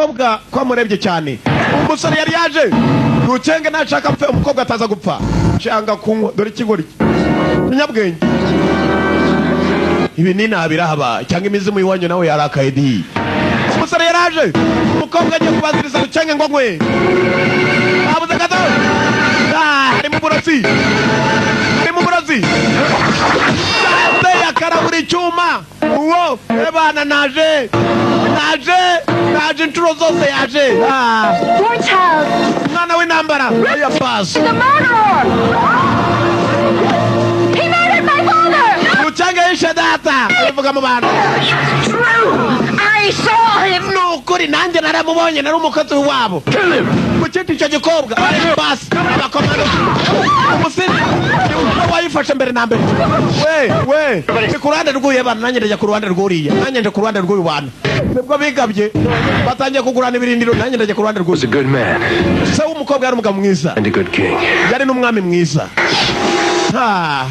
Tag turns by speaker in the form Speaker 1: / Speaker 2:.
Speaker 1: Umukobwa ko amurebye cyane, umusore yari yaje Rukenge, nashaka apfe, umukobwa ataza gupfa cyangwa kunywa. Dore ikigoryi kinyabwenge, ibi ni nabirahaba cyangwa imizimu iwanyu. Nawe yarakaye di. Umusore yaraje, umukobwa agiye kubanziriza Rukenge ngo nkwe abuze gato. Ah, harimo uburozi, harimo uburozi. Ateye akarahuri icyuma uwo ebana. Naje, naje, naje, inshuro zose yaje. Ah,
Speaker 2: Poor child.
Speaker 1: Umwana w'intambara oya pasi.
Speaker 2: The murderer! He murdered my father!
Speaker 1: Rucyange yishe data, bivuga mu bantu.
Speaker 2: True! I saw him!
Speaker 1: Ni ukuri, nanjye naramubonye, nari umukozi wabo. Mukindi icyo gikobwa basi abakomando umusinzi wayifashe mbere na mbere. We we ni ku ruhande rw'uyu bana, nanjye ndajya ku ruhande rw'uriya, nanjye nje ku ruhande rw'uyu bantu. Nibwo bigabye, batangiye kugurana ibirindiro, nanjye ndajya ku ruhande
Speaker 3: Was
Speaker 1: rw'uyu.
Speaker 3: a good man
Speaker 1: Se w'umukobwa yari umugabo mwiza
Speaker 3: and a good king.
Speaker 1: Yari n'umwami mwiza. Ha.